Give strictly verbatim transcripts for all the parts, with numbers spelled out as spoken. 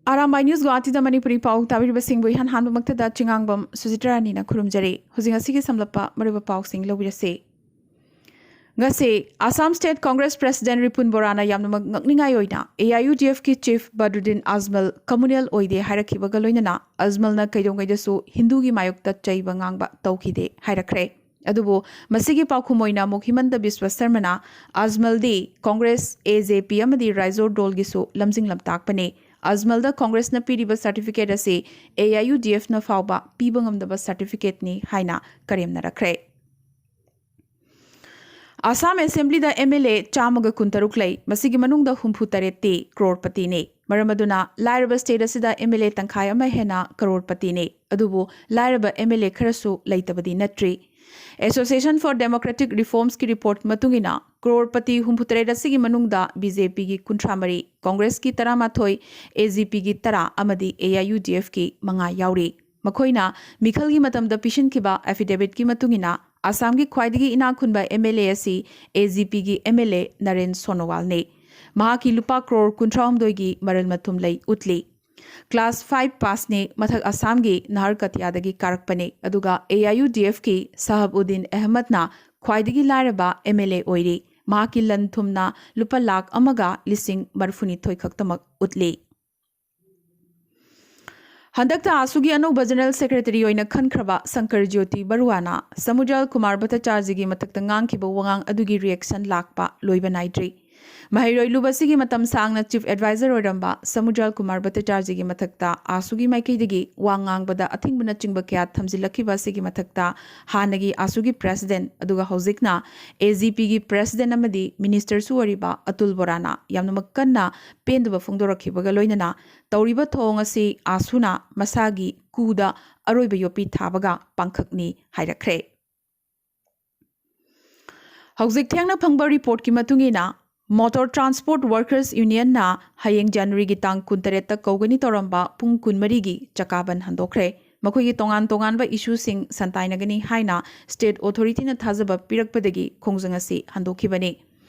ꯑꯥꯔꯥꯝꯕꯥꯏ news ꯒꯨꯋꯥꯍꯥꯇꯤꯗ Manipuri ꯄꯥꯎ ꯇꯥꯕꯤꯔꯤꯕꯁꯤꯡꯕꯨ ꯏꯍꯥꯟ ꯍꯥꯟꯕꯃꯛꯇꯗ ꯆꯤꯉꯥꯡꯕꯝ ꯁꯨꯖꯤꯇ꯭ꯔꯥꯅꯤꯅ ꯈꯨꯔꯨꯝꯖꯔꯤ꯫ ꯍꯧꯖꯤꯛ ꯉꯁꯤꯒꯤ ꯁꯝꯂꯞꯄ ꯃꯔꯨꯑꯣꯏꯕ ꯄꯥꯎꯁꯤꯡ ꯂꯧꯕꯤꯔꯁꯤ꯫ ꯉꯁꯤ Assam state Congress president Ripun ꯕꯣꯔꯥꯅ ꯌꯥꯝꯅꯃꯛ ꯉꯛꯅꯤꯡꯉꯥꯏ ꯑꯣꯏꯅ ꯑꯦ ꯑꯥꯏ ꯌꯨ ꯗꯤ ꯑꯦꯐꯀꯤ ꯆꯤꯐ ꯕꯗ꯭ꯔꯨꯗꯤꯟ ꯑꯖꯃꯜ ꯀꯝꯃꯨꯅꯦꯜ ꯑꯣꯏꯗꯦ ꯍꯥꯏꯔꯛꯈꯤꯕꯒ ꯂꯣꯏꯅꯅ ꯑꯖꯃꯜꯅ ꯀꯩꯗꯧꯉꯩꯗꯁꯨ ꯍꯤꯟꯗꯨꯒꯤ ꯃꯥꯌꯣꯛꯇ ꯆꯩꯕ ꯉꯥꯡꯕ ꯇꯧꯈꯤꯗꯦ ꯍꯥꯏꯔꯛꯈ꯭ꯔꯦ꯫ ꯑꯗꯨꯕꯨ ꯃꯁꯤꯒꯤ ꯄꯥꯎꯈꯨꯝ ꯑꯣꯏꯅ ꯑꯃꯨꯛ ꯍꯤꯃꯟꯇ ꯕꯤꯁ꯭ꯋ ꯁꯔꯃꯅ ꯑꯖꯃꯜꯗꯤ ꯀꯣꯡꯒ꯭ꯔꯦꯁ, ꯑꯦ ꯖꯦ ꯄꯤ ꯑꯃꯗꯤ ꯔꯥꯏꯖꯣꯔ ꯗꯣꯜꯒꯤꯁꯨ ꯂꯝꯖꯤꯡ ꯂꯝꯇꯥꯛꯄꯅꯤ꯫ ꯑꯖꯃꯜꯗ ꯀꯣꯡꯒ꯭ꯔꯦꯁꯅ ꯄꯤꯔꯤꯕ ꯁꯥꯔꯇꯤꯐꯤꯀꯦꯠ ꯑꯁꯤ ꯑꯦ ꯑꯥꯏ ꯌꯨ ꯗꯤ ꯑꯦꯐꯅ ꯐꯥꯎꯕ ꯄꯤꯕ ꯉꯝꯗꯕ ꯁꯥꯔꯇꯤꯐꯤꯀꯦꯠꯅꯤ ꯍꯥꯏꯅ ꯀꯔꯦꯝꯅꯔꯛꯈ꯭ꯔꯦ꯫ ꯑꯁꯥꯝ ꯑꯦꯁꯦꯝꯕ꯭ꯂꯤꯗ ꯑꯦꯝ ꯑꯦꯜ ꯑꯦ ꯆꯥꯝꯃꯒ ꯀꯨꯟꯇꯔꯨꯛ ꯂꯩ꯫ ꯃꯁꯤꯒꯤ ꯃꯅꯨꯡꯗ ꯍꯨꯝꯐꯨ ꯇꯔꯦꯠꯇꯤ ꯀ꯭ꯔꯣꯔꯄꯇꯤꯅꯤ꯫ ꯃꯔꯝ ꯑꯗꯨꯅ ꯂꯥꯏꯔꯕ ꯁ꯭ꯇꯦꯠ ꯑꯁꯤꯗ ꯑꯦꯝ ꯑꯦꯜ ꯑꯦ ꯇꯪꯈꯥꯏ ꯑꯃ ꯍꯦꯟꯅ ꯀꯔꯣꯔꯄꯇꯤꯅꯤ꯫ ꯑꯗꯨꯕꯨ ꯂꯥꯏꯔꯕ ꯑꯦꯝ ꯑꯦꯜ ꯑꯦ ꯈꯔꯁꯨ ꯂꯩꯇꯕꯗꯤ ꯅꯠꯇ꯭ꯔꯤ꯫ Association for Democratic Reformsꯀꯤ ꯔꯤꯄꯣꯔꯠ ꯃꯇꯨꯡ ꯏꯟꯅ ꯀ꯭ꯔꯣꯔꯄꯇꯤ ꯍꯨꯝꯐꯨꯇꯔꯦꯠ ꯑꯁꯤꯒꯤ ꯃꯅꯨꯡꯗ ꯕꯤ ꯖꯦ ꯄꯤꯒꯤ ꯀꯨꯟꯊ꯭ꯔꯥꯃꯔꯤ, ꯀꯣꯡꯒ꯭ꯔꯦꯁꯀꯤ ꯇꯔꯥꯃꯥꯊꯣꯏ, ꯑꯦ ꯖꯤ ꯄꯤꯒꯤ ꯇꯔꯥ ꯑꯃꯗꯤ ꯑꯦ ꯑꯥꯏ ꯌꯨ ꯗꯤ ꯑꯦꯐꯀꯤ ꯃꯉꯥ ꯌꯥꯎꯔꯤ꯫ ꯃꯈꯣꯏꯅ ꯃꯤꯈꯜꯒꯤ ꯃꯇꯝꯗ ꯄꯤꯁꯤꯟꯈꯤꯕ ꯑꯦꯐꯤꯗꯦꯕꯤꯠꯀꯤ ꯃꯇꯨꯡ ꯏꯟꯅ ꯑꯁꯥꯝꯒꯤ ꯈ꯭ꯋꯥꯏꯗꯒꯤ ꯏꯅꯥꯛ ꯈꯨꯟꯕ ꯑꯦꯝ ꯑꯦꯜ ꯑꯦ ꯑꯁꯤ ꯑꯦ ꯖꯤ ꯄꯤꯒꯤ ꯑꯦꯝ ꯑꯦꯜ ꯑꯦ ꯅꯔꯦꯟ ꯁꯣꯅꯣꯋꯥꯜꯅꯤ꯫ ꯃꯍꯥꯛꯀꯤ ꯂꯨꯄꯥ ꯀ꯭ꯔꯣꯔ ꯀꯨꯟꯊ꯭ꯔꯥꯍꯨꯝꯗꯣꯏꯒꯤ ꯃꯔꯜ ꯃꯊꯨꯝ ꯂꯩ ꯎꯠꯂꯤ꯫ ꯀ꯭ꯂꯥꯁ ꯐꯥꯏꯚ ꯄꯥꯁꯅꯤ, ꯃꯊꯛ ꯑꯁꯥꯝꯒꯤ ꯅꯍꯔꯀꯇꯤꯌꯥꯗꯒꯤ ꯀꯥꯔꯛꯄꯅꯤ꯫ ꯑꯗꯨꯒ ꯑꯦ ꯑꯥꯏ ꯌꯨ ꯗꯤ ꯑꯦꯐꯀꯤ ꯁꯍꯕꯎꯗꯤꯟ ꯑꯍꯃꯗꯅ ꯈ꯭ꯋꯥꯏꯗꯒꯤ ꯂꯥꯏꯔꯕ ꯑꯦꯝ ꯑꯦꯜ ꯑꯦ ꯑꯣꯏꯔꯤ꯫ ꯃꯍꯥꯛꯀꯤ ꯂꯟ ꯊꯨꯝꯅ ꯂꯨꯄꯥ ꯂꯥꯈ ꯑꯃꯒ ꯂꯤꯁꯤꯡ ꯃꯔꯤꯐꯨꯅꯤꯊꯣꯏ ꯈꯛꯇꯃꯛ ꯎꯠꯂꯤ꯫ ꯍꯟꯗꯛꯇ ꯑꯥꯁꯨꯒꯤ ꯑꯅꯧꯕ ꯖꯦꯅꯔꯦꯜ ꯁꯦꯀ꯭ꯔꯦꯇꯔꯤ ꯑꯣꯏꯅ ꯈꯟꯈ꯭ꯔꯕ ꯁꯪꯀꯔ ꯖ꯭ꯌꯣꯇꯤ ꯕꯔꯨꯋꯥꯅ ꯁꯃꯨꯗ꯭ꯔ ꯀꯨꯃꯥꯔ ꯚꯠꯇꯆꯥꯔꯖꯤꯒꯤ ꯃꯊꯛꯇ ꯉꯥꯡꯈꯤꯕ ꯋꯥꯉꯥꯡ ꯑꯗꯨꯒꯤ ꯔꯤꯌꯦꯛꯁꯟ ꯂꯥꯛꯄ ꯂꯣꯏꯕ ꯅꯥꯏꯗ꯭ꯔꯤ꯫ ꯃꯍꯩꯔꯣꯏ ꯂꯨꯕ ꯑꯁꯤꯒꯤ ꯃꯇꯝ ꯁꯥꯡꯅ ꯆꯤꯐ ꯑꯦꯗꯚꯥꯏꯖꯔ ꯑꯣꯏꯔꯝꯕ ꯁꯃꯨꯗ꯭ꯔ ꯀꯨꯃꯥꯔ ꯚꯠꯇꯆꯥꯔꯖꯤꯒꯤ ꯃꯊꯛꯇ ꯑꯥꯁꯨꯒꯤ ꯃꯥꯏꯀꯩꯗꯒꯤ ꯋꯥ ꯉꯥꯡꯕꯗ ꯑꯊꯤꯡꯕꯅꯆꯤꯡꯕ ꯀꯌꯥ ꯊꯝꯖꯤꯜꯂꯛꯈꯤꯕ ꯑꯁꯤꯒꯤ ꯃꯊꯛꯇ ꯍꯥꯟꯅꯒꯤ ꯑꯥꯁꯨꯒꯤ ꯄ꯭ꯔꯦꯁꯤꯗꯦꯟꯠ ꯑꯗꯨꯒ ꯍꯧꯖꯤꯛꯅ ꯑꯦ ꯖꯤ ꯄꯤꯒꯤ ꯄ꯭ꯔꯦꯁꯤꯗꯦꯟꯠ ꯑꯃꯗꯤ ꯃꯤꯅꯤꯁꯇꯔꯁꯨ ꯑꯣꯏꯔꯤꯕ ꯑꯇꯨꯜ ꯕꯣꯔꯥꯅ ꯌꯥꯝꯅꯃꯛ ꯀꯟꯅ ꯄꯦꯟꯗꯕ ꯐꯣꯡꯗꯣꯔꯛꯈꯤꯕꯒ ꯂꯣꯏꯅꯅ ꯇꯧꯔꯤꯕ ꯊꯧꯑꯣꯡ ꯑꯁꯤ ꯑꯥꯁꯨꯅ ꯃꯁꯥꯒꯤ ꯀꯨꯗ ꯑꯔꯣꯏꯕ ꯌꯣꯠꯄꯤ ꯊꯥꯕꯒ ꯄꯥꯡꯈꯛꯅꯤ ꯍꯥꯏꯔꯛꯈ꯭ꯔꯦ꯫ ꯍꯧꯖꯤꯛ ꯊꯦꯡꯅ ꯐꯪꯕ ꯔꯤꯄꯣꯔꯠꯀꯤ ꯃꯇꯨꯡ ꯏꯟꯅ, ꯃꯣꯇꯣꯔ ꯇ꯭ꯔꯥꯟꯁꯄꯣꯔꯠ ꯋꯥꯔꯀꯔꯁ ꯌꯨꯅꯤꯌꯟꯅ ꯍꯌꯦꯡ ꯖꯅꯋꯥꯔꯤꯒꯤ ꯇꯥꯡ ꯀꯨꯟꯇꯔꯦꯠꯇ ꯀꯧꯒꯅꯤ ꯇꯧꯔꯝꯕ ꯄꯨꯡ ꯀꯨꯟꯃꯔꯤꯒꯤ ꯆꯀꯥꯕꯟ ꯍꯟꯗꯣꯛꯈ꯭ꯔꯦ꯫ ꯃꯈꯣꯏꯒꯤ ꯇꯣꯉꯥꯟ ꯇꯣꯉꯥꯟꯕ ꯏꯁꯨꯁꯤꯡ ꯁꯟꯇꯥꯏꯅꯒꯅꯤ ꯍꯥꯏꯅ ꯁ꯭ꯇꯦꯠ ꯑꯣꯊꯣꯔꯤꯇꯤꯅ ꯊꯥꯖꯕ ꯄꯤꯔꯛꯄꯗꯒꯤ ꯈꯣꯡꯖꯪ ꯑꯁꯤ ꯍꯟꯗꯣꯛꯈꯤꯕꯅꯤ꯫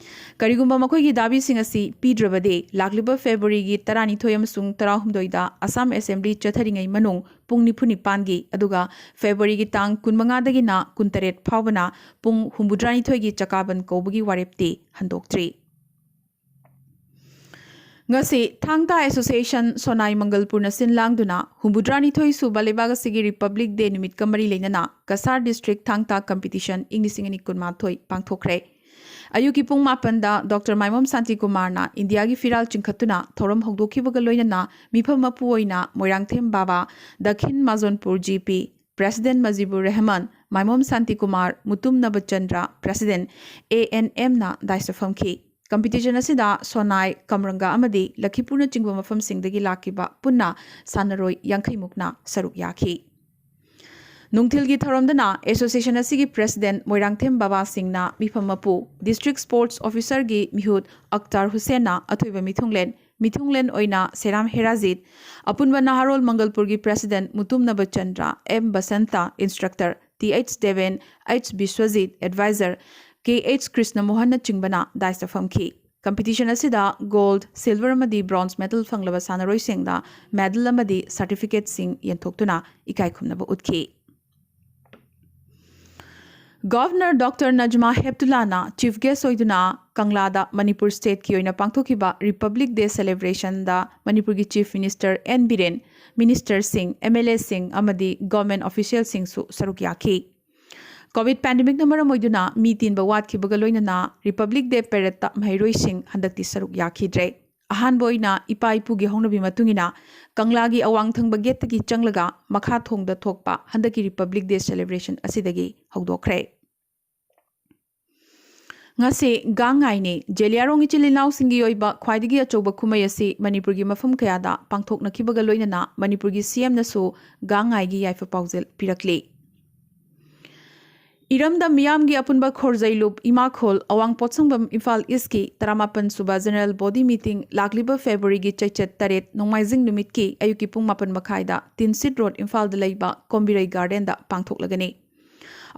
ꯀꯔꯤꯒꯨꯝꯕ ꯃꯈꯣꯏꯒꯤ ꯗꯥꯕꯤꯁꯤꯡ ꯑꯁꯤ ꯄꯤꯗ꯭ꯔꯕꯗꯤ, ꯂꯥꯛꯂꯤꯕ ꯐꯦꯕ꯭ꯔꯨꯋꯥꯔꯤꯒꯤ ꯇꯔꯥꯅꯤꯊꯣꯏ ꯑꯃꯁꯨꯡ ꯇꯔꯥꯍꯨꯝꯗꯣꯏꯗ ꯑꯁꯥꯝ ꯑꯦꯁꯦꯝꯕ꯭ꯂꯤ ꯆꯠꯊꯔꯤꯉꯩ ꯃꯅꯨꯡ ꯄꯨꯡ ꯅꯤꯐꯨ ꯅꯤꯄꯥꯟꯒꯤ, ꯑꯗꯨꯒ ꯐꯦꯕ꯭ꯔꯨꯋꯥꯔꯤꯒꯤ ꯇꯥꯡ ꯀꯨꯟꯃꯉꯥꯗꯒꯤꯅ ꯀꯨꯟꯇꯔꯦꯠ ꯐꯥꯎꯕꯅ ꯄꯨꯡ ꯍꯨꯝꯐꯨꯇꯔꯥꯅꯤꯊꯣꯏꯒꯤ ꯆꯀꯥꯕꯟ ꯀꯧꯕꯒꯤ ꯋꯥꯔꯦꯞꯇꯤ ꯍꯟꯗꯣꯛꯇ꯭ꯔꯤ꯫ ꯉꯁꯤ ꯊꯥꯡ ꯇꯥ ꯑꯦꯁꯣꯁꯤꯌꯦꯁꯟ ꯁꯣꯅꯥꯏ ꯃꯪꯒꯜꯄꯨꯔꯅ ꯁꯤꯟ ꯂꯥꯡꯗꯨꯅ ꯍꯨꯝꯐꯨꯇꯔꯥꯅꯤꯊꯣꯏ ꯁꯨꯕ ꯂꯩꯕꯥꯛ ꯑꯁꯤꯒꯤ ꯔꯤꯄꯕ꯭ꯂꯤꯛ ꯗꯦ ꯅꯨꯃꯤꯠꯀ ꯃꯔꯤ ꯂꯩꯅꯅ ꯀꯁꯥꯔ ꯗꯤꯁꯇ꯭ꯔꯤꯛ ꯊꯥꯡ ꯇꯥ ꯀꯝꯄꯤꯇꯤꯁꯟ ꯏꯪ ꯂꯤꯁꯤꯡ ꯑꯅꯤ ꯀꯨꯟꯃꯥꯊꯣꯏ ꯄꯥꯡꯊꯣꯛꯈ꯭ꯔꯦ꯫ ꯑꯌꯨꯛꯀꯤ ꯄꯨꯡ ꯃꯥꯄꯟꯗ ꯗꯣꯛꯇꯔ ꯃꯥꯏꯃꯣꯝ ꯁꯥꯟꯇꯤꯀꯨꯃꯥꯔꯅ ꯏꯟꯗꯤꯌꯥꯒꯤ ꯐꯤꯔꯥꯜ ꯆꯤꯡꯈꯠꯇꯨꯅ ꯊꯧꯔꯝ ꯍꯧꯗꯣꯛꯈꯤꯕꯒ ꯂꯣꯏꯅꯅ ꯃꯤꯐꯝ ꯃꯄꯨ ꯑꯣꯏꯅ Moirangthem Baba, Dakhin Majonpur G P president Mujibur Rahman, Maimom Shantikumar, Mutum Nabachandra, president A N ꯑꯦꯝꯅ ꯗꯥꯏꯁꯇ ꯐꯝꯈꯤ꯫ ꯀꯝꯄꯤꯇꯤꯁꯟ ꯑꯁꯤꯗ ꯁꯣꯅꯥꯏ, ꯀꯝꯔꯪꯒ ꯑꯃꯗꯤ ꯂꯈꯤꯄꯨꯔꯅꯆꯤꯡꯕ ꯃꯐꯝꯁꯤꯡꯗꯒꯤ ꯂꯥꯛꯈꯤꯕ ꯄꯨꯟꯅ ꯁꯥꯟꯅꯔꯣꯏ ꯌꯥꯡꯈꯩ ꯃꯨꯛꯅ ꯁꯔꯨꯛ ꯌꯥꯈꯤ꯫ ꯅꯨꯡꯊꯤꯜꯒꯤ ꯊꯧꯔꯝꯗꯅ ꯑꯦꯁꯣꯁꯤꯌꯦꯁꯟ ꯑꯁꯤꯒꯤ ꯄ꯭ꯔꯦꯁꯤꯗꯦꯟꯠ ꯃꯣꯏꯔꯥꯡꯊꯦꯝ ꯕꯕꯥ ꯁꯤꯡꯅ ꯃꯤꯐꯝ ꯃꯄꯨ, ꯗꯤꯁꯇ꯭ꯔꯤꯛ ꯁ꯭ꯄꯣꯔꯠꯁ ꯑꯣꯐꯤꯁꯔꯒꯤ ꯃꯤꯍꯨꯠ ꯑꯛꯇꯥꯔ ꯍꯨꯁꯦꯟꯅ ꯑꯊꯣꯏꯕ ꯃꯤꯊꯨꯡꯂꯦꯟ, ꯃꯤꯊꯨꯡꯂꯦꯟ ꯑꯣꯏꯅ ꯁꯦꯔꯥꯝ ꯍꯦꯔꯥꯖꯤꯠ, ꯑꯄꯨꯟꯕ ꯅꯍꯥꯔꯣꯜ ꯃꯪꯒꯜꯄꯨꯔꯒꯤ president Mutum Nabachandra, M Basanta, instructor, T H Deben, H Biswajit, adviser, K H ꯀ꯭ꯔꯤꯁꯅꯃꯣꯍꯟꯅꯆꯤꯡꯕꯅ ꯗꯥꯏꯁꯇ ꯐꯝꯈꯤ꯫ ꯀꯝꯄꯤꯇꯤꯁꯟ ꯑꯁꯤꯗ ꯒꯣꯜꯗ, ꯁꯤꯜꯚꯔ ꯑꯃꯗꯤ ꯕ꯭ꯔꯣꯟꯖ ꯃꯦꯗꯜ ꯐꯪꯂꯕ ꯁꯥꯟꯅꯔꯣꯏꯁꯤꯡꯗ ꯃꯦꯗꯜ ꯑꯃꯗꯤ ꯁꯥꯔꯇꯤꯐꯤꯀꯦꯠꯁꯤꯡ ꯌꯦꯟꯊꯣꯛꯇꯨꯅ ꯏꯀꯥꯏ ꯈꯨꯝꯅꯕ ꯎꯠꯈꯤ꯫ ꯒꯚꯔꯅꯔ ꯗꯣꯛꯇꯔ ꯅꯖꯃꯥ ꯍꯦꯞꯇꯨꯂꯥꯅ ꯆꯤꯐ ꯒꯦꯁ ꯑꯣꯏꯗꯨꯅ ꯀꯪꯂꯥꯗ ꯃꯅꯤꯄꯨꯔ ꯁ꯭ꯇꯦꯠꯀꯤ ꯑꯣꯏꯅ ꯄꯥꯡꯊꯣꯛꯈꯤꯕ ꯔꯤꯄꯕ꯭ꯂꯤꯛ ꯗꯦ ꯁꯦꯂꯦꯕ꯭ꯔꯦꯁꯟꯗ ꯃꯅꯤꯄꯨꯔꯒꯤ ꯆꯤꯐ ꯃꯤꯅꯤꯁꯇꯔ ꯑꯦꯟ ꯕꯤꯔꯦꯟ, ꯃꯤꯅꯤꯁꯇꯔꯁꯤꯡ, ꯑꯦꯝ ꯑꯦꯜ ꯑꯦꯁꯤꯡ ꯑꯃꯗꯤ ꯒꯚꯔꯟꯃꯦꯟꯠ ꯑꯣꯐꯤꯁꯤꯌꯦꯜꯁꯤꯡꯁꯨ ꯁꯔꯨꯛ ꯌꯥꯈꯤ꯫ ꯀꯣꯚꯤꯗ ꯄꯦꯟꯗꯦꯃꯤꯛꯅ ꯃꯔꯝ ꯑꯣꯏꯗꯨꯅ ꯃꯤ ꯇꯤꯟꯕ ꯋꯥꯠꯈꯤꯕꯒ ꯂꯣꯏꯅꯅ ꯔꯤꯄꯕ꯭ꯂꯤꯛ ꯗꯦ ꯄꯦꯔꯦꯗꯇ ꯃꯍꯩꯔꯣꯏꯁꯤꯡ ꯍꯟꯗꯛꯇꯤ ꯁꯔꯨꯛ ꯌꯥꯈꯤꯗ꯭ꯔꯦ꯫ ꯑꯍꯥꯟꯕ ꯑꯣꯏꯅ ꯏꯄꯥ ꯏꯄꯨꯒꯤ ꯍꯧꯅꯕꯤ ꯃꯇꯨꯡ ꯏꯟꯅ ꯀꯪꯂꯥꯒꯤ ꯑꯋꯥꯡ ꯊꯪꯕ ꯒꯦꯠꯇꯒꯤ ꯆꯪꯂꯒ ꯃꯈꯥ ꯊꯣꯡꯗ ꯊꯣꯛꯄ ꯍꯟꯗꯛꯀꯤ ꯔꯤꯄꯕ꯭ꯂꯤꯛ ꯗꯦ ꯁꯦꯂꯦꯕ꯭ꯔꯦꯁꯟ ꯑꯁꯤꯗꯒꯤ ꯍꯧꯗꯣꯛꯈ꯭ꯔꯦ꯫ ꯉꯁꯤ ꯒꯥꯡ ꯉꯥꯏꯅꯤ꯫ ꯖꯦꯂꯤꯌꯥꯡꯔꯣꯡ ꯏꯆꯤꯜ ꯏꯅꯥꯎꯁꯤꯡꯒꯤ ꯑꯣꯏꯕ ꯈ꯭ꯋꯥꯏꯗꯒꯤ ꯑꯆꯧꯕ ꯀꯨꯝꯍꯩ ꯑꯁꯤ ꯃꯅꯤꯄꯨꯔꯒꯤ ꯃꯐꯝ ꯀꯌꯥꯗ ꯄꯥꯡꯊꯣꯛꯅꯈꯤꯕꯒ ꯂꯣꯏꯅꯅ ꯃꯅꯤꯄꯨꯔꯒꯤ ꯁꯤ ꯑꯦꯝꯅꯁꯨ ꯒꯥꯡ ꯉꯥꯏꯒꯤ ꯌꯥꯏꯐ ꯄꯥꯎꯖꯦꯜ ꯄꯤꯔꯛꯂꯤ꯫ ꯏꯔꯝꯗꯝ ꯃꯤꯌꯥꯝꯒꯤ ꯑꯄꯨꯟꯕ ꯈꯣꯔꯖꯩ ꯂꯨꯞ ꯏꯃꯥꯈꯣꯜ ꯑꯋꯥꯡ ꯄꯣꯠꯁꯪꯕꯝ ꯏꯝꯐꯥꯜ ꯏꯁꯀꯤ ꯇꯔꯥꯃꯥꯄꯟ ꯁꯨꯕ ꯖꯦꯅꯔꯦꯜ ꯕꯣꯗꯤ ꯃꯤꯇꯤꯡ ꯂꯥꯛꯂꯤꯕ ꯐꯦꯕ꯭ꯔꯨꯋꯥꯔꯤꯒꯤ ꯆꯩꯆꯠ ꯇꯔꯦꯠ ꯅꯣꯡꯃꯥꯏꯖꯤꯡ ꯅꯨꯃꯤꯠꯀꯤ ꯑꯌꯨꯛꯀꯤ ꯄꯨꯡ ꯃꯥꯄꯟ ꯃꯈꯥꯏꯗ ꯇꯤꯟꯁꯤꯠ ꯔꯣꯗ ꯏꯝꯐꯥꯜꯗ ꯂꯩꯕ ꯀꯣꯝꯕꯤꯔꯩ ꯒꯥꯔꯗꯦꯟꯗ ꯄꯥꯡꯊꯣꯛꯂꯒꯅꯤ꯫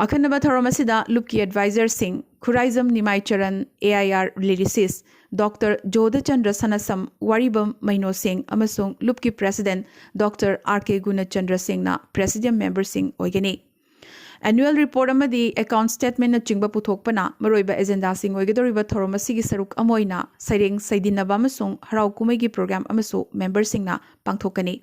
ꯑꯈꯟꯅꯕ ꯊꯧꯔꯝ ꯑꯁꯤꯗ ꯂꯨꯞꯀꯤ ꯑꯦꯗꯚꯥꯏꯖꯔꯁꯤꯡ Khuraijam ꯅꯤꯃꯥꯏꯆꯔꯟ, A I R ꯂꯤꯔꯤꯁꯤꯁ doctor ꯖꯣꯙꯆꯟꯗ꯭ꯔ ꯁꯅꯥꯁꯝ, ꯋꯥꯔꯤꯕꯝ ꯃꯩꯅꯣ ꯁꯤꯡ ꯑꯃꯁꯨꯡ ꯂꯨꯞꯀꯤ ꯄ꯭ꯔꯦꯁꯤꯗꯦꯟꯠ ꯗꯣꯛꯇꯔ ꯑꯥꯔ ꯀꯦ ꯒꯨꯅꯆꯟꯗ꯭ꯔ ꯁꯤꯡꯅ ꯄ꯭ꯔꯦꯁꯤꯗꯤꯌꯝ ꯃꯦꯝꯕꯔꯁꯤꯡ ꯑꯣꯏꯒꯅꯤ꯫ ꯑꯦꯅꯨꯑꯦꯜ ꯔꯤꯄꯣꯔꯠ ꯑꯃꯗꯤ ꯑꯦꯀꯥꯎꯟꯠ ꯁ꯭ꯇꯦꯠꯃꯦꯟꯠꯅꯆꯤꯡꯕ ꯄꯨꯊꯣꯛꯄꯅ ꯃꯔꯨꯑꯣꯏꯕ ꯑꯦꯖꯦꯟꯗꯥꯁꯤꯡ ꯑꯣꯏꯒꯗꯧꯔꯤꯕ ꯊꯧꯔꯝ ꯑꯁꯤꯒꯤ ꯁꯔꯨꯛ ꯑꯃ ꯑꯣꯏꯅ ꯁꯩꯔꯦꯡ ꯁꯩꯗꯤꯟꯅꯕ ꯑꯃꯁꯨꯡ ꯍꯔꯥꯎ ꯀꯨꯝꯍꯩꯒꯤ ꯄ꯭ꯔꯣꯒ꯭ꯔꯥꯝ ꯑꯃꯁꯨ ꯃꯦꯝꯕꯔꯁꯤꯡꯅ ꯄꯥꯡꯊꯣꯛꯀꯅꯤ꯫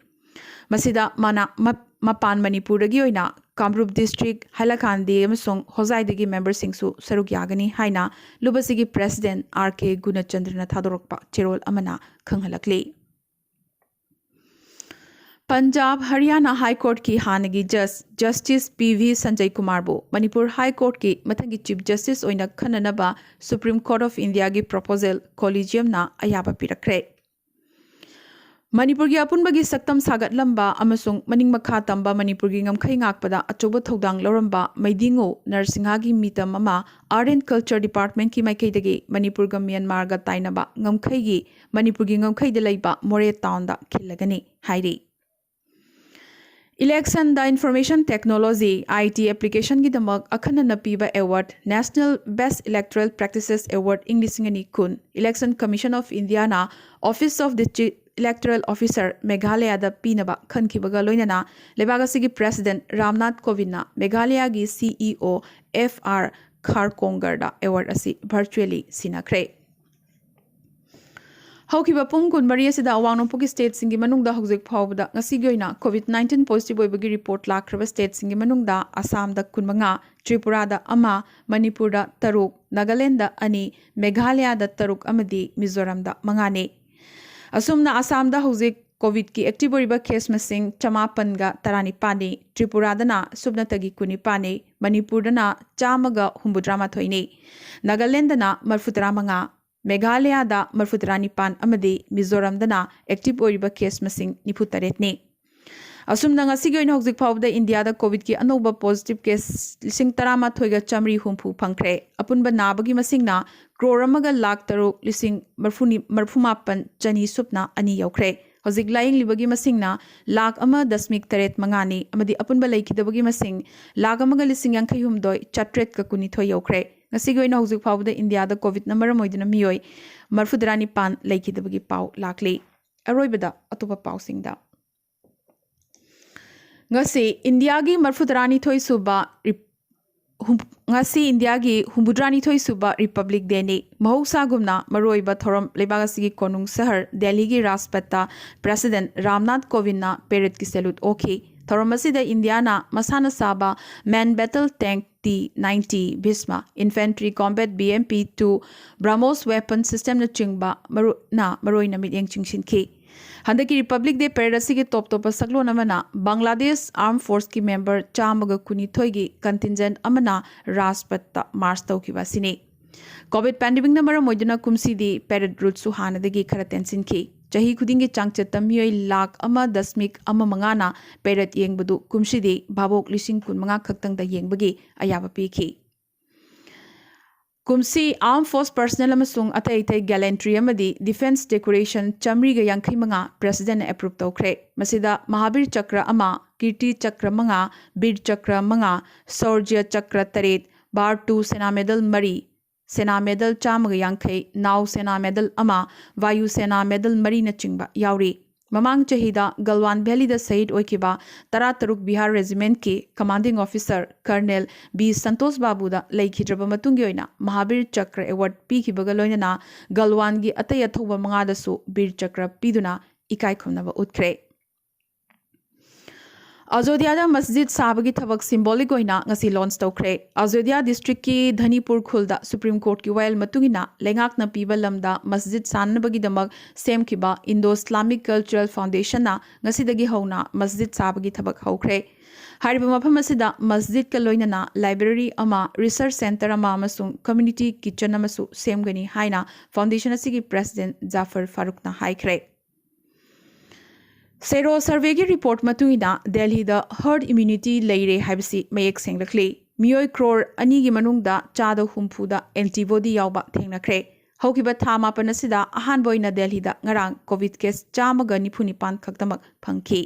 ꯃꯁꯤꯗ ꯃꯅꯥ-, ꯃ-, ꯃꯄꯥꯟ ꯃꯅꯤꯄꯨꯔꯗꯒꯤ ꯑꯣꯏꯅ ꯀꯥꯃꯔꯨꯞ ꯗꯤꯁꯇ꯭ꯔꯤꯛ, ꯍꯥꯏꯂꯥꯀꯥꯟꯗꯤ ꯑꯃꯁꯨꯡ ꯍꯣꯖꯥꯏꯗꯒꯤ ꯃꯦꯝꯕꯔꯁꯤꯡꯁꯨ ꯁꯔꯨꯛ ꯌꯥꯒꯅꯤ ꯍꯥꯏꯅ ꯂꯨꯞ ꯑꯁꯤꯒꯤ ꯄ꯭ꯔꯦꯁꯤꯗꯦꯟꯠ ꯑꯥꯔ ꯀꯦ ꯒꯨꯅꯆꯟꯗ꯭ꯔꯅ ꯊꯥꯗꯣꯔꯛꯄ ꯆꯦꯔꯣꯜ ꯑꯃꯅ ꯈꯪꯍꯜꯂꯛꯂꯤ꯫ ꯄꯟꯖꯥꯕ ꯍꯔꯤꯌꯥꯅꯥ ꯍꯥꯏ ꯀꯣꯔꯠꯀꯤ ꯍꯥꯟꯅꯒꯤ ꯖꯖ justice P V Sanjay ꯀꯨꯃꯥꯔꯕꯨ Manipur ꯍꯥꯏ ꯀꯣꯔꯠꯀꯤ ꯃꯊꯪꯒꯤ ꯆꯤꯐ ꯖꯁꯇꯤꯁ ꯑꯣꯏꯅ ꯈꯟꯅꯅꯕ ꯁꯨꯄ꯭ꯔꯤꯝ ꯀꯣꯔꯠ ꯑꯣꯐ ꯏꯟꯗꯤꯌꯥꯒꯤ ꯄ꯭ꯔꯣꯄꯣꯖꯦꯜ ꯀꯣꯂꯤꯖꯤꯌꯝꯅ ꯑꯌꯥꯕ ꯄꯤꯔꯛꯈ꯭ꯔꯦ꯫ ꯃꯅꯤꯄꯨꯔꯒꯤ ꯑꯄꯨꯟꯕꯒꯤ ꯁꯛꯇꯝ ꯁꯥꯒꯠꯂꯝꯕ ꯑꯃꯁꯨꯡ ꯃꯅꯤꯡ ꯃꯈꯥ ꯇꯝꯕ ꯃꯅꯤꯄꯨꯔꯒꯤ ꯉꯝꯈꯩ ꯉꯥꯛꯄꯗ ꯑꯆꯧꯕ ꯊꯧꯗꯥꯡ ꯂꯧꯔꯝꯕ ꯃꯩꯗꯤꯉꯨ ꯅꯔꯁꯤꯡꯍꯥꯒꯤ ꯃꯤꯇꯝ ꯑꯃ ꯑꯥꯔꯠ ꯑꯦꯟ ꯀꯜꯆꯔ ꯗꯤꯄꯥꯔꯠꯃꯦꯟꯠꯀꯤ ꯃꯥꯏꯀꯩꯗꯒꯤ ꯃꯅꯤꯄꯨꯔꯒ ꯃ꯭ꯌꯥꯟꯃꯥꯔꯒ ꯇꯥꯏꯅꯕ ꯉꯝꯈꯩꯒꯤ ꯃꯅꯤꯄꯨꯔꯒꯤ ꯉꯝꯈꯩꯗ ꯂꯩꯕ ꯃꯣꯔꯦ ꯇꯥꯎꯟꯗ ꯈꯤꯜꯂꯒꯅꯤ ꯍꯥꯏꯔꯤ꯫ ꯏꯂꯦꯛꯁꯟꯗ ꯏꯟꯐꯣꯔꯃꯦꯁꯟ ꯇꯦꯛꯅꯣꯂꯣꯖꯤ, ꯑꯥꯏ ꯇꯤ, ꯑꯦꯄ꯭ꯂꯤꯀꯦꯁꯟꯒꯤꯗꯃꯛ ꯑꯈꯟꯅꯅ ꯄꯤꯕ award, National Best Electoral Practices Award ꯏꯪ ꯂꯤꯁꯤꯡ ꯑꯅꯤ ꯀꯨꯟ, Election Commission of Indiaꯅ Office of the Chief Electoral Officer ꯃꯦꯘꯥꯂꯌꯥꯗ ꯄꯤꯅꯕ ꯈꯟꯈꯤꯕꯒ ꯂꯣꯏꯅꯅ ꯂꯩꯕꯥꯛ ꯑꯁꯤꯒꯤ ꯄ꯭ꯔꯦꯁꯤꯗꯦꯟꯠ ꯔꯥꯝꯅꯥꯊ ꯀꯣꯕꯤꯟꯗꯅ ꯃꯦꯘꯥꯂꯌꯥꯒꯤ ꯁꯤ ꯏ ꯑꯣ ꯑꯦꯐ ꯑꯥꯔ ꯈꯥꯔꯀꯣꯡꯒꯔꯗ ꯑꯦꯋꯥꯔꯗ ꯑꯁꯤ ꯚꯔꯆꯨꯑꯦꯂꯤ ꯁꯤꯟꯅꯈ꯭ꯔꯦ꯫ ꯍꯧꯈꯤꯕ ꯄꯨꯡ ꯀꯨꯟꯃꯔꯤ ꯑꯁꯤꯗ ꯑꯋꯥꯡ ꯅꯣꯡꯄꯣꯛꯀꯤ ꯁ꯭ꯇꯦꯠꯁꯤꯡꯒꯤ ꯃꯅꯨꯡꯗ ꯍꯧꯖꯤꯛ ꯐꯥꯎꯕꯗ ꯉꯁꯤꯒꯤ ꯑꯣꯏꯅ ꯀꯣꯚꯤꯗ ꯅꯥꯏꯟꯇꯤꯟ ꯄꯣꯖꯤꯇꯤꯚ ꯑꯣꯏꯕꯒꯤ ꯔꯤꯄꯣꯔꯠ ꯂꯥꯛꯈ꯭ꯔꯕ ꯁ꯭ꯇꯦꯠꯁꯤꯡꯒꯤ ꯃꯅꯨꯡꯗ ꯑꯁꯥꯝꯗ ꯀꯨꯟꯃꯉꯥ, ꯇ꯭ꯔꯤꯄꯨꯔꯥꯗ ꯑꯃ, ꯃꯅꯤꯄꯨꯔꯗ ꯇꯔꯨꯛ, ꯅꯥꯒꯥꯂꯦꯟꯗ ꯑꯅꯤ, ꯃꯦꯘꯥꯂꯌꯥꯗ ꯇꯔꯨꯛ ꯑꯃꯗꯤ ꯃꯤꯖꯣꯔꯥꯝꯗ ꯃꯉꯥꯅꯤ꯫ ꯑꯁꯨꯝꯅ ꯑꯁꯥꯝꯗ ꯍꯧꯖꯤꯛ ꯀꯣꯚꯤꯗꯀꯤ ꯑꯦꯛꯇꯤꯚ ꯑꯣꯏꯔꯤꯕ ꯀꯦꯁ ꯃꯁꯤꯡ ꯆꯃꯥꯄꯟꯒ ꯇꯔꯥꯅꯤꯄꯥꯟꯅꯤ, ꯇ꯭ꯔꯤꯄꯨꯔꯥꯗꯅ ꯁꯨꯞꯅꯇꯒꯤ ꯀꯨꯟꯅꯤꯄꯥꯟꯅꯤ, ꯃꯅꯤꯄꯨꯔꯗꯅ ꯆꯥꯝꯃꯒ ꯍꯨꯝꯐꯨꯇꯔꯥ ꯃꯥꯊꯣꯏꯅꯤ, ꯅꯥꯒꯥꯂꯦꯟꯗꯅ ꯃꯔꯤꯐꯨꯇꯔꯥ ꯃꯉꯥ, ꯃꯦꯘꯥꯂꯌꯥꯗ ꯃꯔꯤꯐꯨꯇꯔꯥ ꯅꯤꯄꯥꯟ ꯑꯃꯗꯤ ꯃꯤꯖꯣꯔꯥꯝꯗꯅ ꯑꯦꯛꯇꯤꯚ ꯑꯣꯏꯔꯤꯕ ꯀꯦꯁ ꯃꯁꯤꯡ ꯅꯤꯐꯨ ꯇꯔꯦꯠꯅꯤ꯫ ꯑꯁꯨꯝꯅ ꯉꯁꯤꯒꯤ ꯑꯣꯏꯅ ꯍꯧꯖꯤꯛ ꯐꯥꯎꯕꯗ ꯏꯟꯗꯤꯌꯥꯗ ꯀꯣꯚꯤꯗꯀꯤ ꯑꯅꯧꯕ ꯄꯣꯖꯤꯇꯤꯚ ꯀꯦꯁ ꯂꯤꯁꯤꯡ ꯇꯔꯥꯃꯥꯊꯣꯏꯒ ꯆꯥꯃꯔꯤ ꯍꯨꯝꯐꯨ ꯐꯪꯈ꯭ꯔꯦ꯫ ꯑꯄꯨꯟꯕ ꯅꯥꯕꯒꯤ ꯃꯁꯤꯡꯅ ꯀ꯭ꯔꯣꯔ ꯑꯃꯒ ꯂꯥꯈ ꯇꯔꯨꯛ ꯂꯤꯁꯤꯡ ꯃꯔꯤꯐꯨꯅꯤ-, ꯃꯔꯤꯐꯨꯃꯥꯄꯟ ꯆꯅꯤ ꯁꯨꯞꯅ ꯑꯅꯤ ꯌꯧꯈ꯭ꯔꯦ꯫ ꯍꯧꯖꯤꯛ ꯂꯥꯌꯦꯡꯂꯤꯕꯒꯤ ꯃꯁꯤꯡꯅ ꯂꯥꯈ ꯑꯃ ꯗꯁꯃꯤꯛ ꯇꯔꯦꯠ ꯃꯉꯥꯅꯤ ꯑꯃꯗꯤ ꯑꯄꯨꯟꯕ ꯂꯩꯈꯤꯗꯕꯒꯤ ꯃꯁꯤꯡ ꯂꯥꯈ ꯑꯃꯒ ꯂꯤꯁꯤꯡ ꯌꯥꯡꯈꯩ ꯍꯨꯝꯗꯣꯏ ꯆꯥꯇ꯭ꯔꯦꯠꯀ ꯀꯨꯟꯅꯤꯊꯣꯏ ꯌꯧꯈ꯭ꯔꯦ꯫ ꯉꯁꯤꯒꯤ ꯑꯣꯏꯅ ꯍꯧꯖꯤꯛ ꯐꯥꯎꯕꯗ ꯏꯟꯗꯤꯌꯥꯗ ꯀꯣꯚꯤꯗꯅ ꯃꯔꯝ ꯑꯣꯏꯗꯨꯅ ꯃꯤꯑꯣꯏ ꯃꯔꯤꯐꯨꯇꯔꯥ ꯅꯤꯄꯥꯟ ꯂꯩꯈꯤꯗꯕꯒꯤ ꯄꯥꯎ ꯂꯥꯛꯂꯤ꯫ ꯑꯔꯣꯏꯕꯗ ꯑꯇꯣꯞꯄ ꯄꯥꯎꯁꯤꯡꯗ꯫ ꯉꯁꯤ ꯏꯟꯗꯤꯌꯥꯒꯤ ꯃꯔꯤꯐꯨꯇꯔꯥꯅꯤꯊꯣꯏ ꯁꯨꯕ ꯔꯤꯞ-, ꯍꯨꯝ-, ꯉꯁꯤ ꯏꯟꯗꯤꯌꯥꯒꯤ ꯍꯨꯝꯐꯨꯇꯔꯥꯅꯤꯊꯣꯏ ꯁꯨꯕ ꯔꯤꯄꯕ꯭ꯂꯤꯛ ꯗꯦꯅꯤ꯫ ꯃꯍꯧꯁꯥꯒꯨꯝꯅ ꯃꯔꯨꯑꯣꯏꯕ ꯊꯧꯔꯝ ꯂꯩꯕꯥꯛ ꯑꯁꯤꯒꯤ ꯀꯣꯅꯨꯡ ꯁꯍꯔ ꯗꯦꯜꯂꯤꯒꯤ ꯔꯥꯖꯄꯊꯇ ꯄ꯭ꯔꯦꯁꯤꯗꯦꯟꯠ ꯔꯥꯝꯅꯥꯊ ꯀꯣꯕꯤꯟꯗꯅ ꯄꯦꯔꯦꯗꯀꯤ ꯁꯦꯂꯨꯠ ꯑꯣꯛꯈꯤ꯫ ꯊꯧꯔꯝ ꯑꯁꯤꯗ ꯏꯟꯗꯤꯌꯥꯅ ꯃꯁꯥꯅ ꯁꯥꯕ main battle tank T ninety, Bhishma, infantry combat B M P two, BrahMos weapon ꯁꯤꯁꯇꯦꯝꯅꯆꯤꯡꯕ ꯃꯔꯨ-, ꯅ ꯃꯔꯨꯑꯣꯏꯅ ꯃꯤꯠꯌꯦꯡ ꯆꯤꯡꯁꯤꯟꯈꯤ꯫ ꯍꯟꯗꯛꯀꯤ ꯔꯤꯄꯕ꯭ꯂꯤꯛ ꯗꯦ ꯄꯦꯔꯦꯗ ꯑꯁꯤꯒꯤ ꯇꯣꯞ ꯇꯣꯞꯄ ꯁꯛꯂꯣꯟ ꯑꯃꯅ ꯕꯪꯒ꯭ꯂꯥꯗꯦꯁ ꯑꯥꯔꯝ ꯐꯣꯔꯁꯀꯤ ꯃꯦꯝꯕꯔ ꯆꯥꯝꯃꯒ ꯀꯨꯟꯅꯤꯊꯣꯏꯒꯤ ꯀꯟꯇꯤꯟꯖꯦꯟꯠ ꯑꯃꯅ ꯔꯥꯖꯄꯊꯇ ꯃꯥꯔꯆ ꯇꯧꯈꯤꯕ ꯑꯁꯤꯅꯤ꯫ ꯀꯣꯚꯤꯗ ꯄꯦꯟꯗꯦꯃꯤꯛꯅ ꯃꯔꯝ ꯑꯣꯏꯗꯨꯅ ꯀꯨꯝꯁꯤꯗꯤ ꯄꯦꯔꯦꯗ ꯔꯨꯠꯁꯨ ꯍꯥꯟꯅꯗꯒꯤ ꯈꯔ ꯇꯦꯟꯁꯤꯟꯈꯤ꯫ ꯆꯍꯤ ꯈꯨꯗꯤꯡꯒꯤ ꯆꯥꯡꯆꯠꯇ ꯃꯤꯑꯣꯏ ꯂꯥꯈ ꯑꯃ ꯗꯁꯃꯤꯛ ꯑꯃ ꯃꯉꯥꯅ ꯄꯦꯔꯦꯗ ꯌꯦꯡꯕꯗꯨ ꯀꯨꯝꯁꯤꯗꯤ ꯚꯥꯕꯣꯛ ꯂꯤꯁꯤꯡ ꯀꯨꯟꯃꯉꯥ ꯈꯛꯇꯪꯗ ꯌꯦꯡꯕꯒꯤ ꯑꯌꯥꯕ ꯄꯤꯈꯤ꯫ ꯀꯨꯝꯁꯤ ꯑꯥꯔꯝ ꯐꯣꯔꯁ ꯄꯔꯁꯅꯦꯜ ꯑꯃꯁꯨꯡ ꯑꯇꯩ ꯑꯇꯩ ꯒꯦꯂꯦꯟꯇ꯭ꯔꯤ ꯑꯃꯗꯤ ꯗꯤꯐꯦꯟꯁ ꯗꯦꯀꯣꯔꯦꯁꯟ ꯆꯥꯃꯔꯤꯒ ꯌꯥꯡꯈꯩ ꯃꯉꯥ ꯄ꯭ꯔꯦꯁꯤꯗꯦꯟꯠꯅ ꯑꯦꯄ꯭ꯔꯨꯞ ꯇꯧꯈ꯭ꯔꯦ꯫ ꯃꯁꯤꯗ ꯃꯍꯥꯕꯤꯔ ꯆꯀ꯭ꯔ ꯑꯃ, ꯀꯤꯔꯇꯤ ꯆꯀ꯭ꯔ ꯃꯉꯥ, ꯕꯤꯔ ꯆꯀ꯭ꯔ ꯃꯉꯥ, ꯁꯧꯔꯖ꯭ꯌ ꯆꯀ꯭ꯔ ꯇꯔꯦꯠ, ꯕꯥꯔ ꯇꯨ ꯁꯦꯅꯥ ꯃꯦꯗꯜ ꯃꯔꯤ, ꯁꯦꯅꯥ ꯃꯦꯗꯜ ꯆꯥꯝꯃꯒ ꯌꯥꯡꯈꯩ, ꯅꯥꯎ ꯁꯦꯅꯥ ꯃꯦꯗꯜ ꯑꯃ, ꯋꯥꯌꯨ ꯁꯦꯅꯥ ꯃꯦꯗꯜ ꯃꯔꯤꯅꯆꯤꯡꯕ ꯌꯥꯎꯔꯤ꯫ ꯃꯃꯥꯡ ꯆꯍꯤꯗ ꯒꯜꯋꯥꯟ ꯚꯦꯂꯤꯗ ꯁꯍꯤꯗ ꯑꯣꯏꯈꯤꯕ ꯇꯔꯥꯇꯔꯨꯛ ꯕꯤꯍꯥꯔ ꯔꯦꯖꯤꯃꯦꯟꯠꯀꯤ commanding officer colonel B Santosh ꯕꯥꯕꯨꯗ ꯂꯩꯈꯤꯗ꯭ꯔꯕ ꯃꯇꯨꯡꯒꯤ ꯑꯣꯏꯅ ꯃꯍꯥꯕꯤꯔ ꯆꯀ꯭ꯔ ꯑꯦꯋꯥꯔꯗ ꯄꯤꯈꯤꯕꯒ ꯂꯣꯏꯅꯅ ꯒꯜꯋꯥꯟꯒꯤ ꯑꯇꯩ ꯑꯊꯧꯕ ꯃꯉꯥꯗꯁꯨ ꯕꯤꯔ ꯆꯀ꯭ꯔ ꯄꯤꯗꯨꯅ ꯏꯀꯥꯏ ꯈꯨꯝꯅꯕ ꯎꯠꯈ꯭ꯔꯦ꯫ ꯑꯖꯣꯙ꯭ꯌꯥꯗ ꯃꯁꯖꯤꯗ ꯁꯥꯕꯒꯤ ꯊꯕꯛ ꯁꯤꯝꯕꯣꯂꯤꯛ ꯑꯣꯏꯅ ꯉꯁꯤ ꯂꯣꯟꯆ ꯇꯧꯈ꯭ꯔꯦ꯫ ꯑꯖꯣꯙ꯭ꯌꯥ ꯗꯤꯁꯇ꯭ꯔꯤꯛꯀꯤ ꯙꯅꯤꯄꯨꯔ ꯈꯨꯜꯗ ꯁꯨꯄ꯭ꯔꯤꯝ ꯀꯣꯔꯠꯀꯤ ꯋꯥꯌꯦꯜ ꯃꯇꯨꯡ ꯏꯟꯅ ꯂꯩꯉꯥꯛꯅ ꯄꯤꯕ ꯂꯝꯗ ꯃꯁꯖꯤꯗ ꯁꯥꯅꯕꯒꯤꯗꯃꯛ ꯁꯦꯝꯈꯤꯕ ꯏꯟꯗꯣ ꯏꯁꯂꯥꯃꯤꯛ ꯀꯜꯆꯔꯦꯜ ꯐꯥꯎꯟꯗꯦꯁꯟꯅ ꯉꯁꯤꯗꯒꯤ ꯍꯧꯅ ꯃꯁꯖꯤꯗ ꯁꯥꯕꯒꯤ ꯊꯕꯛ ꯍꯧꯈ꯭ꯔꯦ꯫ ꯍꯥꯏꯔꯤꯕ ꯃꯐꯝ ꯑꯁꯤꯗ ꯃꯁꯖꯤꯗꯀ ꯂꯣꯏꯅꯅ ꯂꯥꯏꯕ꯭ꯔꯦꯔꯤ ꯑꯃ, ꯔꯤꯁꯔꯆ ꯁꯦꯟꯇꯔ ꯑꯃ ꯑꯃꯁꯨꯡ ꯀꯝꯃ꯭ꯌꯨꯅꯤꯇꯤ ꯀꯤꯆꯟ ꯑꯃꯁꯨ ꯁꯦꯝꯒꯅꯤ ꯍꯥꯏꯅ ꯐꯥꯎꯟꯗꯦꯁꯟ ꯑꯁꯤꯒꯤ ꯄ꯭ꯔꯦꯁꯤꯗꯦꯟꯠ ꯖꯥꯐꯔ ꯐꯥꯔꯨꯛꯅ ꯍꯥꯏꯈ꯭ꯔꯦ꯫ ꯁꯦꯔꯣ ꯁꯔꯚꯦꯒꯤ ꯔꯤꯄꯣꯔꯠ ꯃꯇꯨꯡ ꯏꯟꯅ ꯗꯦꯜꯍꯤꯗ ꯍꯔꯗ ꯏꯝꯌꯨꯅꯤꯇꯤ ꯂꯩꯔꯦ ꯍꯥꯏꯕꯁꯤ ꯃꯌꯦꯛ ꯁꯦꯡꯂꯛꯂꯤ꯫ ꯃꯤꯑꯣꯏ ꯀ꯭ꯔꯣꯔ ꯑꯅꯤꯒꯤ ꯃꯅꯨꯡꯗ ꯆꯥꯗ ꯍꯨꯝꯐꯨꯗ ꯑꯦꯟꯇꯤꯕꯣꯗꯤ ꯌꯥꯎꯕ ꯊꯦꯡꯅꯈ꯭ꯔꯦ꯫ ꯍꯧꯈꯤꯕ ꯊꯥ ꯃꯥꯄꯟ ꯑꯁꯤꯗ ꯑꯍꯥꯟꯕ ꯑꯣꯏꯅ ꯗꯦꯜꯍꯤꯗ ꯉꯔꯥꯡ ꯀꯣꯚꯤꯗ ꯀꯦꯁ ꯆꯥꯝꯃꯒ ꯅꯤꯐꯨ ꯅꯤꯄꯥꯟ ꯈꯛꯇꯃꯛ ꯐꯪꯈꯤ꯫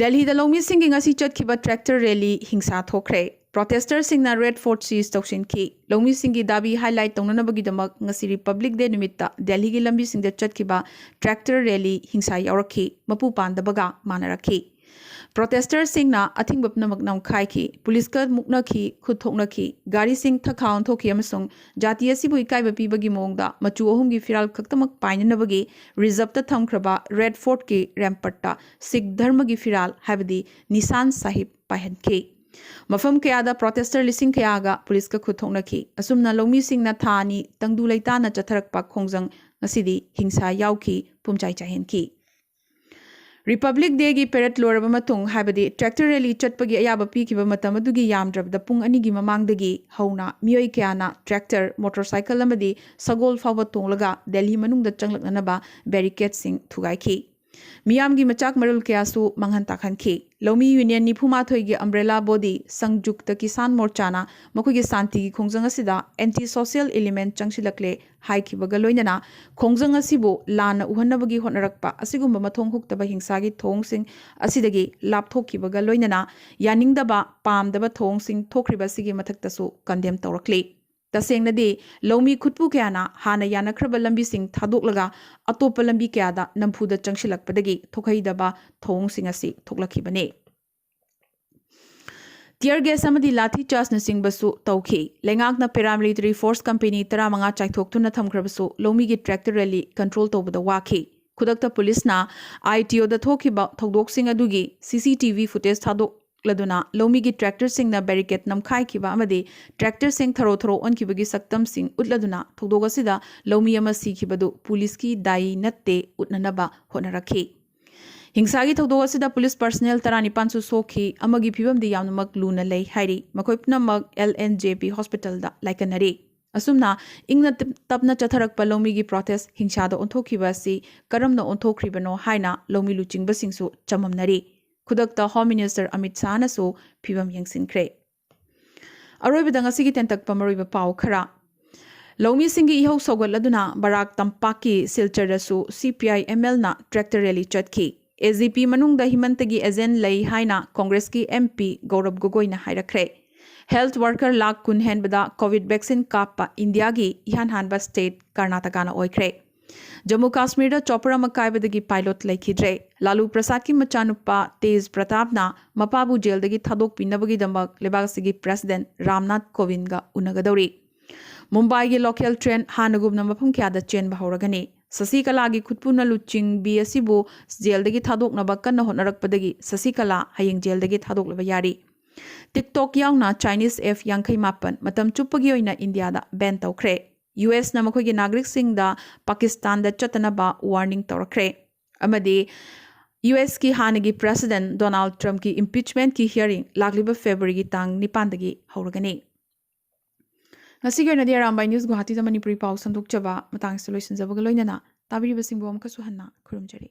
ꯗꯦꯜꯍꯤꯗ ꯂꯧꯃꯤꯁꯤꯡꯒꯤ ꯉꯁꯤ ꯆꯠꯈꯤꯕ ꯇ꯭ꯔꯦꯛꯇꯔ ꯔꯦꯂꯤ ꯍꯤꯡꯁꯥ ꯊꯣꯛꯈ꯭ꯔꯦ꯫ ꯄ꯭ꯔꯣꯇꯦꯁꯇꯔꯁꯤꯡꯅ ꯔꯦꯗ ꯐꯣꯔꯠ ꯁꯤꯖ ꯇꯧꯁꯤꯟꯈꯤ꯫ ꯂꯧꯃꯤꯁꯤꯡꯒꯤ ꯗꯥꯕꯤ ꯍꯥꯏꯂꯥꯏꯠ ꯇꯧꯅꯅꯕꯒꯤꯗꯃꯛ ꯉꯁꯤ ꯔꯤꯄꯕ꯭ꯂꯤꯛ ꯗꯦ ꯅꯨꯃꯤꯠꯇ ꯗꯦꯜꯍꯤꯒꯤ ꯂꯝꯕꯤꯁꯤꯡꯗ ꯆꯠꯈꯤꯕ ꯇ꯭ꯔꯦꯛꯇꯔ ꯔꯦꯂꯤ ꯍꯤꯡꯁꯥ ꯌꯥꯎꯔꯛꯈꯤ, ꯃꯄꯨ ꯄꯥꯟꯗꯕꯒ ꯃꯥꯟꯅꯔꯛꯈꯤ꯫ ꯄ꯭ꯔꯣꯇꯦꯁꯇꯔꯁꯤꯡꯅ ꯑꯊꯤꯡꯕ ꯄꯨꯝꯅꯃꯛ ꯅꯝꯈꯥꯏꯈꯤ, ꯄꯨꯂꯤꯁꯀ ꯃꯨꯛꯅꯈꯤ, ꯈꯨꯠ ꯊꯣꯛꯅꯈꯤ, ꯒꯥꯔꯤꯁꯤꯡ ꯊꯛꯈꯥ ꯑꯣꯟꯊꯣꯛꯈꯤ ꯑꯃꯁꯨꯡ ꯖꯥꯇꯤ ꯑꯁꯤꯕꯨ ꯏꯀꯥꯏꯕ ꯄꯤꯕꯒꯤ ꯃꯑꯣꯡꯗ ꯃꯆꯨ ꯑꯍꯨꯝꯒꯤ ꯐꯤꯔꯥꯜ ꯈꯛꯇꯃꯛ ꯄꯥꯏꯅꯅꯕꯒꯤ ꯔꯤꯖꯔꯚꯇ ꯊꯝꯈ꯭ꯔꯕ ꯔꯦꯗ ꯐꯣꯔꯠꯀꯤ ꯔꯦꯝꯄꯔꯠꯇ ꯁꯤꯈ ꯙꯔꯃꯒꯤ ꯐꯤꯔꯥꯜ ꯍꯥꯏꯕꯗꯤ ꯅꯤꯁꯥꯟ ꯁꯥꯍꯤꯕ ꯄꯥꯏꯍꯟꯈꯤ꯫ ꯃꯐꯝ ꯀꯌꯥꯗ ꯄ꯭ꯔꯣꯇꯦꯁꯇꯔ ꯂꯤꯁꯤꯡ ꯀꯌꯥꯒ ꯄꯨꯂꯤꯁꯀ ꯈꯨꯠ ꯊꯣꯛꯅꯈꯤ꯫ ꯑꯁꯨꯝꯅ ꯂꯧꯃꯤꯁꯤꯡꯅ ꯊꯥ ꯑꯅꯤ ꯇꯪꯗꯨ ꯂꯩꯇꯥꯅ ꯆꯠꯊꯔꯛꯄ ꯈꯣꯡꯖꯪ ꯉꯁꯤꯗꯤ ꯍꯤꯡꯁꯥ ꯌꯥꯎꯈꯤ, ꯄꯨꯝꯆꯥꯏ ꯆꯥꯏꯍꯟꯈꯤ꯫ ꯔꯤꯄꯕ꯭ꯂꯤꯛ ꯗꯦꯒꯤ ꯄꯦꯔꯦꯗ ꯂꯣꯏꯔꯕ ꯃꯇꯨꯡ, ꯍꯥꯏꯕꯗꯤ ꯇ꯭ꯔꯦꯛꯇꯔ ꯔꯦꯂꯤ ꯆꯠꯄꯒꯤ ꯑꯌꯥꯕ ꯄꯤꯈꯤꯕ ꯃꯇꯝ ꯑꯗꯨꯒꯤ ꯌꯥꯝꯗ꯭ꯔꯕꯗ ꯄꯨꯡ ꯑꯅꯤꯒꯤ ꯃꯃꯥꯡꯗꯒꯤ ꯍꯧꯅ ꯃꯤꯑꯣꯏ ꯀꯌꯥꯅ ꯇ꯭ꯔꯦꯛꯇꯔ, ꯃꯣꯇꯣꯔꯁꯥꯏꯀꯜ ꯑꯃꯗꯤ ꯁꯒꯣꯜ ꯐꯥꯎꯕ ꯇꯣꯡꯂꯒ ꯗꯦꯜꯍꯤ ꯃꯅꯨꯡꯗ ꯆꯪꯂꯛꯅꯅꯕ ꯕꯦꯔꯤꯀꯦꯗꯁꯤꯡ ꯊꯨꯒꯥꯏꯈꯤ꯫ ꯃꯤꯌꯥꯝꯒꯤ ꯃꯆꯥꯛ ꯃꯔꯨꯜ ꯀꯌꯥꯁꯨ ꯃꯥꯡꯍꯟ ꯇꯥꯛꯍꯟꯈꯤ꯫ ꯂꯧꯃꯤ ꯌꯨꯅꯤꯌꯟ ꯅꯤꯐꯨꯃꯥꯊꯣꯏꯒꯤ ꯑꯝꯕ꯭ꯔꯦꯂꯥ ꯕꯣꯗꯤ ꯁꯪꯖꯨꯛꯇ ꯀꯤꯁꯥꯟ ꯃꯣꯔꯆꯥꯅ ꯃꯈꯣꯏꯒꯤ ꯁꯥꯟꯇꯤꯒꯤ ꯈꯣꯡꯖꯪ ꯑꯁꯤꯗ ꯑꯦꯟꯇꯤ ꯁꯣꯁꯤꯌꯦꯜ ꯏꯂꯤꯃꯦꯟ ꯆꯪꯁꯤꯜꯂꯛꯂꯦ ꯍꯥꯏꯈꯤꯕꯒ ꯂꯣꯏꯅꯅ ꯈꯣꯡꯖꯪ ꯑꯁꯤꯕꯨ ꯂꯥꯟꯅ ꯎꯍꯟꯅꯕꯒꯤ ꯍꯣꯠꯅꯔꯛꯄ ꯑꯁꯤꯒꯨꯝꯕ ꯃꯊꯣꯡ ꯍꯨꯛꯇꯕ ꯍꯤꯡꯁꯥꯒꯤ ꯊꯧꯑꯣꯡꯁꯤꯡ ꯑꯁꯤꯗꯒꯤ ꯂꯥꯞꯊꯣꯛꯈꯤꯕꯒ ꯂꯣꯏꯅꯅ ꯌꯥꯅꯤꯡꯗꯕ, ꯄꯥꯝꯗꯕ ꯊꯧꯑꯣꯡꯁꯤꯡ ꯊꯣꯛꯈ꯭ꯔꯤꯕ ꯑꯁꯤꯒꯤ ꯃꯊꯛꯇꯁꯨ ꯀꯟꯗꯦꯝ ꯇꯧꯔꯛꯂꯤ꯫ ꯇꯁꯦꯡꯅꯗꯤ, ꯂꯧꯃꯤ ꯈꯨꯠꯄꯨ ꯀꯌꯥꯅ ꯍꯥꯟꯅ ꯌꯥꯅꯈ꯭ꯔꯕ ꯂꯝꯕꯤꯁꯤꯡ ꯊꯥꯗꯣꯛꯂꯒ ꯑꯇꯣꯞꯄ ꯂꯝꯕꯤ ꯀꯌꯥꯗ ꯅꯝꯐꯨꯗ ꯆꯪꯁꯤꯜꯂꯛꯄꯗꯒꯤ ꯊꯣꯛꯍꯩꯗꯕ ꯊꯧꯑꯣꯡꯁꯤꯡ ꯑꯁꯤ ꯊꯣꯛꯂꯛꯈꯤꯕꯅꯤ꯫ ꯇꯤꯌꯔ ꯒꯦꯁ ꯑꯃꯗꯤ ꯂꯥꯊꯤ ꯆꯥꯔꯖꯅꯆꯤꯡꯕꯁꯨ ꯇꯧꯈꯤ꯫ ꯂꯩꯉꯥꯛꯅ ꯄꯦꯔꯥꯃꯤꯂꯤꯇꯔꯤ ꯐꯣꯔꯁ ꯀꯝꯄꯦꯅꯤ ꯇꯔꯥꯃꯉꯥ ꯆꯥꯏꯊꯣꯛꯇꯨꯅ ꯊꯝꯈ꯭ꯔꯕꯁꯨ ꯂꯧꯃꯤꯒꯤ ꯇ꯭ꯔꯦꯛꯇꯔ ꯔꯦꯂꯤ ꯀꯟꯇ꯭ꯔꯣꯜ ꯇꯧꯕꯗ ꯋꯥꯈꯤ꯫ ꯈꯨꯗꯛꯇ ꯄꯨꯂꯤꯁꯅ ꯑꯥꯏ ꯇꯤ ꯑꯣꯗ ꯊꯣꯛꯈꯤꯕ ꯊꯧꯗꯣꯛꯁꯤꯡ ꯑꯗꯨꯒꯤ ꯁꯤ ꯁꯤ ꯇꯤ ꯚꯤ ꯐꯨꯇꯦꯖ ꯊꯥꯗꯣꯛꯂꯗꯨꯅ ꯂꯧꯃꯤꯒꯤ ꯇ꯭ꯔꯦꯛꯇꯔꯁꯤꯡꯅ ꯕꯦꯔꯤꯀꯦꯗ ꯅꯝꯈꯥꯏꯈꯤꯕ ꯑꯃꯗꯤ ꯇ꯭ꯔꯦꯛꯇꯔꯁꯤꯡ ꯊꯔꯣ ꯊꯔꯣ ꯑꯣꯟꯈꯤꯕꯒꯤ ꯁꯛꯇꯝꯁꯤꯡ ꯎꯠꯂꯗꯨꯅ ꯊꯧꯗꯣꯛ ꯑꯁꯤꯗ ꯂꯧꯃꯤ ꯑꯃ ꯁꯤꯈꯤꯕꯗꯨ ꯄꯨꯂꯤꯁꯀꯤ ꯗꯥꯏ ꯅꯠꯇꯦ ꯎꯠꯅꯅꯕ ꯍꯣꯠꯅꯔꯛꯈꯤ꯫ ꯍꯤꯡꯁꯥꯒꯤ ꯊꯧꯗꯣꯛ ꯑꯁꯤꯗ ꯄꯨꯂꯤꯁ ꯄꯔꯁꯅꯦꯜ ꯇꯔꯥꯅꯤꯄꯥꯟꯁꯨ ꯁꯣꯛꯈꯤ꯫ ꯑꯃꯒꯤ ꯐꯤꯕꯝꯗꯤ ꯌꯥꯝꯅꯃꯛ ꯂꯨꯅ ꯂꯩ ꯍꯥꯏꯔꯤ꯫ ꯃꯈꯣꯏ ꯄꯨꯝꯅꯃꯛ ꯑꯦꯜ ꯑꯦꯟ ꯖꯦ ꯄꯤ ꯍꯣꯁꯄꯤꯇꯥꯜꯗ ꯂꯥꯏꯀꯠꯅꯔꯤ꯫ ꯑꯁꯨꯝꯅ ꯏꯪꯅ ꯇꯞ-, ꯇꯞꯅ ꯆꯠꯊꯔꯛꯄ ꯂꯧꯃꯤꯒꯤ ꯄ꯭ꯔꯣꯇꯦꯁ ꯍꯤꯡꯁꯥꯗ ꯑꯣꯟꯊꯣꯛꯈꯤꯕ ꯑꯁꯤ ꯀꯔꯝꯅ ꯑꯣꯟꯊꯣꯛꯈ꯭ꯔꯤꯕꯅꯣ ꯍꯥꯏꯅ ꯂꯧꯃꯤ ꯂꯨꯆꯤꯡꯕꯁꯤꯡꯁꯨ ꯆꯃꯝꯅꯔꯤ꯫ ꯈꯨꯗꯛꯇ ꯍꯣꯝ ꯃꯤꯅꯤꯁꯇꯔ ꯑꯃꯤꯠ ꯁꯥꯍꯅꯁꯨ ꯐꯤꯕꯝ ꯌꯦꯡꯁꯤꯟꯈ꯭ꯔꯦ꯫ ꯑꯔꯣꯏꯕꯗ ꯉꯁꯤꯒꯤ ꯇꯦꯟꯇꯛꯄ ꯃꯔꯨꯑꯣꯏꯕ ꯄꯥꯎ ꯈꯔ꯫ ꯂꯧꯃꯤꯁꯤꯡꯒꯤ ꯏꯍꯧ ꯁꯧꯒꯠꯂꯗꯨꯅ ꯕꯔꯥꯛ ꯇꯝꯄꯥꯛꯀꯤ ꯁꯤꯜꯆꯔꯗꯁꯨ C P I M L ꯅ tractor rally ꯆꯠꯈꯤ꯫ A G P ꯃꯅꯨꯡꯗ ꯍꯤꯃꯟꯇꯒꯤ agent ꯂꯩ ꯍꯥꯏꯅ ꯀꯣꯡꯒ꯭ꯔꯦꯁꯀꯤ M P ꯒꯧꯔꯕ ꯒꯣꯒꯣꯏꯅ ꯍꯥꯏꯔꯛꯈ꯭ꯔꯦ꯫ Health worker lakh ꯀꯨꯟ ꯍꯦꯟꯕꯗ COVID vaccine ꯀꯥꯞꯄ ꯏꯟꯗꯤꯌꯥꯒꯤ ꯏꯍꯥꯟ ꯍꯥꯟꯕ state ꯀꯔꯅꯥꯇꯀꯥꯅ ꯑꯣꯏꯈ꯭ꯔꯦ꯫ ꯖꯝꯃꯨ ꯀꯥꯁꯃꯤꯔꯗ chopper ꯑꯃ ꯀꯥꯏꯕꯗꯒꯤ pilot ꯂꯩꯈꯤꯗ꯭ꯔꯦ꯫ ꯂꯥꯂꯨ ꯄ꯭ꯔꯁꯥꯗꯀꯤ ꯃꯆꯥꯅꯨꯄꯥ ꯇꯦꯖ ꯄ꯭ꯔꯇꯥꯞꯅ ꯃꯄꯥꯕꯨ ꯖꯦꯜꯗꯒꯤ ꯊꯥꯗꯣꯛꯄꯤꯅꯕꯒꯤꯗꯃꯛ ꯂꯩꯕꯥꯛ ꯑꯁꯤꯒꯤ President ꯔꯥꯝꯅꯥꯊ ꯀꯣꯕꯤꯟꯗꯒ ꯎꯅꯒꯗꯧꯔꯤ꯫ ꯃꯨꯝꯕꯥꯏꯒꯤ local train ꯍꯥꯟꯅꯒꯨꯝꯅ ꯃꯐꯝ ꯀꯌꯥꯗ ꯆꯦꯟꯕ ꯍꯧꯔꯒꯅꯤ꯫ ꯁꯁꯤꯀꯂꯥꯒꯤ ꯈꯨꯠꯄꯨꯅ ꯂꯨꯆꯤꯡꯕꯤ ꯑꯁꯤꯕꯨ ꯖꯦꯜꯗꯒꯤ ꯊꯥꯗꯣꯛꯅꯕ ꯀꯟꯅ ꯍꯣꯠꯅꯔꯛꯄꯗꯒꯤ ꯁꯁꯤꯀꯂꯥ ꯍꯌꯦꯡ ꯖꯦꯜꯗꯒꯤ ꯊꯥꯗꯣꯛꯂꯕ ꯌꯥꯔꯤ꯫ TikTok ꯌꯥꯎꯅ Chinese app ꯌꯥꯡꯈꯩ ꯃꯥꯄꯟ ꯃꯇꯝ ꯆꯨꯞꯄꯒꯤ ꯑꯣꯏꯅ ꯏꯟꯗꯤꯌꯥꯗ ban ꯇꯧꯈ꯭ꯔꯦ꯫ U S ꯅ ꯃꯈꯣꯏꯒꯤ ꯅꯥꯒꯔꯤꯛꯁꯤꯡꯗ ꯄꯥꯀꯤꯁꯇꯥꯟꯗ ꯆꯠꯇꯅꯕ warning ꯇꯧꯔꯛꯈ꯭ꯔꯦ꯫ ꯑꯃꯗꯤ U S ꯀꯤ ꯍꯥꯟꯅꯒꯤ President Donald Trump ꯀꯤ impeachment ꯀꯤ hearing ꯂꯥꯛꯂꯤꯕ February ꯒꯤ ꯇꯥꯡ ꯅꯤꯄꯥꯟꯗꯒꯤ ꯍꯧꯔꯒꯅꯤ꯫ ꯉꯁꯤꯒꯤ ꯑꯣꯏꯅꯗꯤ ꯑꯔꯥꯝꯕꯥꯏ News ꯒꯨꯋꯥꯍꯥꯇꯤꯗ ꯃꯅꯤꯄꯨꯔꯤ ꯄꯥꯎ ꯁꯟꯗꯣꯛꯆꯕ ꯃꯇꯥꯡꯁꯤꯗ ꯂꯣꯏꯁꯤꯟꯖꯕꯒ ꯂꯣꯏꯅꯅ ꯇꯥꯕꯤꯔꯤꯕꯁꯤꯡꯕꯨ ꯑꯃꯨꯛꯀꯁꯨ ꯍꯟꯅ ꯈꯨꯔꯨꯝꯖꯔꯤ꯫